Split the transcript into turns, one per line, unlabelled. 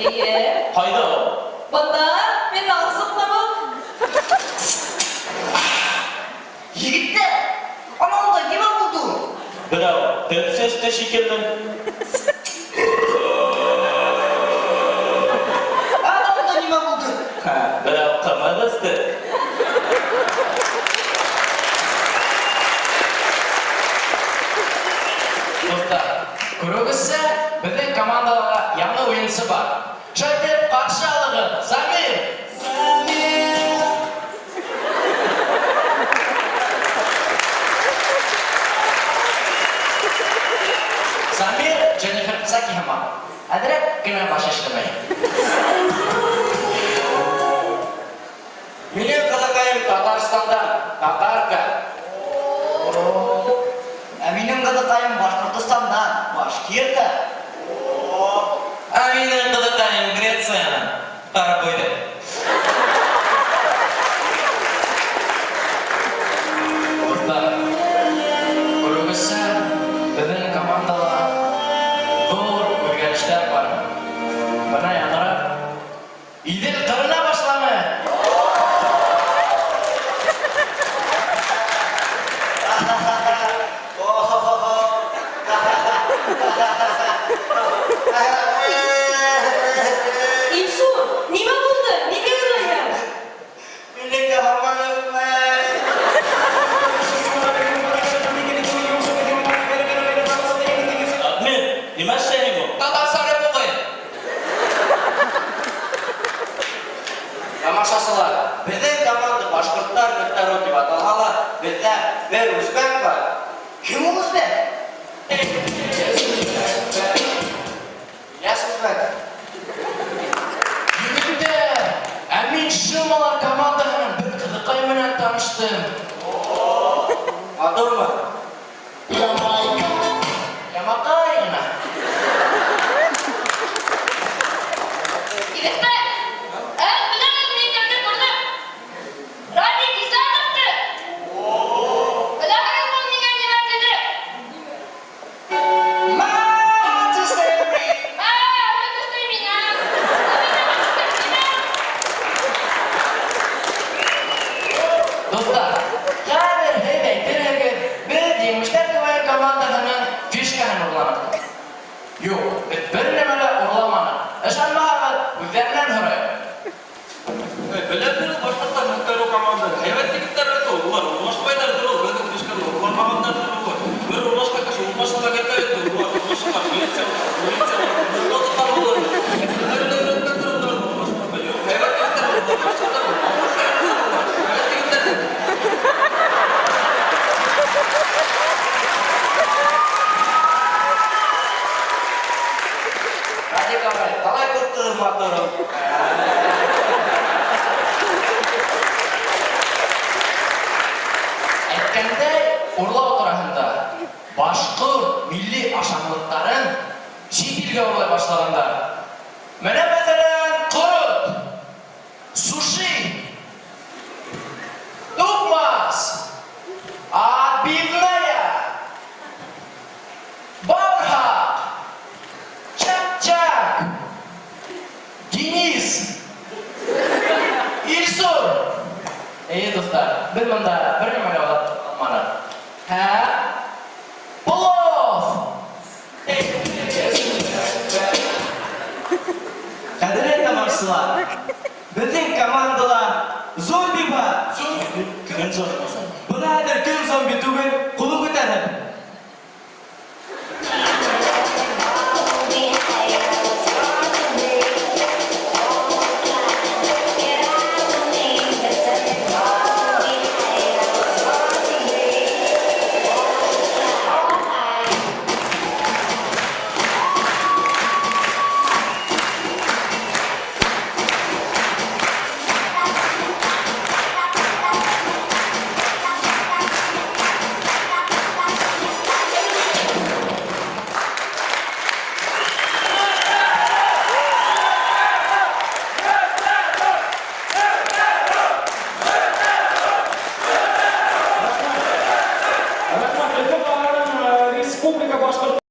Эйе.
Ҡайҙа ул?
Бында, мин асыҡтым.
Егеттәр, ана унда нимә булды?
Берәү дым сәсте шикелле.
Ана унда нимә булды?
Һә, берәү ҡымыҙ эсте.
Дуҫтар, күреүегеҙсә, беҙҙең командаларҙа яңы уйынсы бар. Шулай итеп, ҡаршы алығыҙ, Замир!
Замир!
Замир Дженнифер Псаки һымаҡ, әҙерәк кенә башы эшләмәй.
Минең ҡыҙыҡайым Татарстандан, татарка.
Ә минең ҡыҙыҡайым Башҡортостандан, башкирка.
Ә минең ҡыҙыҡайым Грециянан, ҡарабойҙай.
Дуҫтар, күреүегеҙсә, беҙҙең командала ҙур үҙгәрештәр бар. Бына яңыраҡ Иҙел ҡырына башланы!
Илсур, нимә булды? Нигә илайһың?
Минеке һаман үҫмәй.
Админ, нимә эшләйһең ул?
Татарса рэп уҡыйым.
Тамашасылар, беҙҙең команда Башҡорттар нөктә ру тип аталһа ла, беҙҙә бер үзбәк бар.
Кем ул үзбәк?
Ильяс үзбәк.
Егеттәр, ә мин Шималар командаһының бер ҡыҙыҡай менән таныштым.
Матурмы?
Ямаҡай ғына.
Егеттәр, ә беләһегеҙ мин кемде күрҙем? Радик Исаковты! Беләһегеҙме ул миңә нимә тине? Ә, бөтөштөй миңә. Ә мин нимә?
Дуҫтар, хәҙер һеҙ әйтерһегеҙ, беҙ Еңеүселәр КВН командаһының фишкаһын урланыҡ. Юҡ, беҙ бер нәмә лә урламаныҡ. Ышанмаһағыҙ, үҙҙәренән һорайыҡ.
Беләм мин ул башҡорттар нөктә ру командаһын. Һәйбәт егеттәр бит ул. Улар урлашмайҙарҙыр ул, беҙҙең фишканы урламағандарҙыр улар. Бер урлашҡан кеше урлашырға китә бит ул. Улар урлашырға милиция, милиция мулла тотар уларны. Әсәләре лә өйрәткәндер уларны урлашмаҫҡа. Юҡ, һәйбәт егеттәр улар, башҡорттар намуслы егеттәр улар. Һәйбәт егеттәр.
Радик ағай, ҡалай ҡурҡтығыҙ матурым?
Әйткәндәй, урлау тураһында. Башҡорт милли ашамлыҡтарын сит илгә урлай башлағандар. Менә, мәҫәлән, ҡорот, суши, туҡмас, отбивная, бауырһаҡ, чәк-чәк, Денис, Илсур. Эйе, дуҫтар, беҙ бында бер нәмә лә урлап алманыҡ. Һәм плов!
Ҡәҙерле тамашасылар, беҙҙең командала зомби бар.
Кем зомби?
Бына хәҙер кем зомби түгел?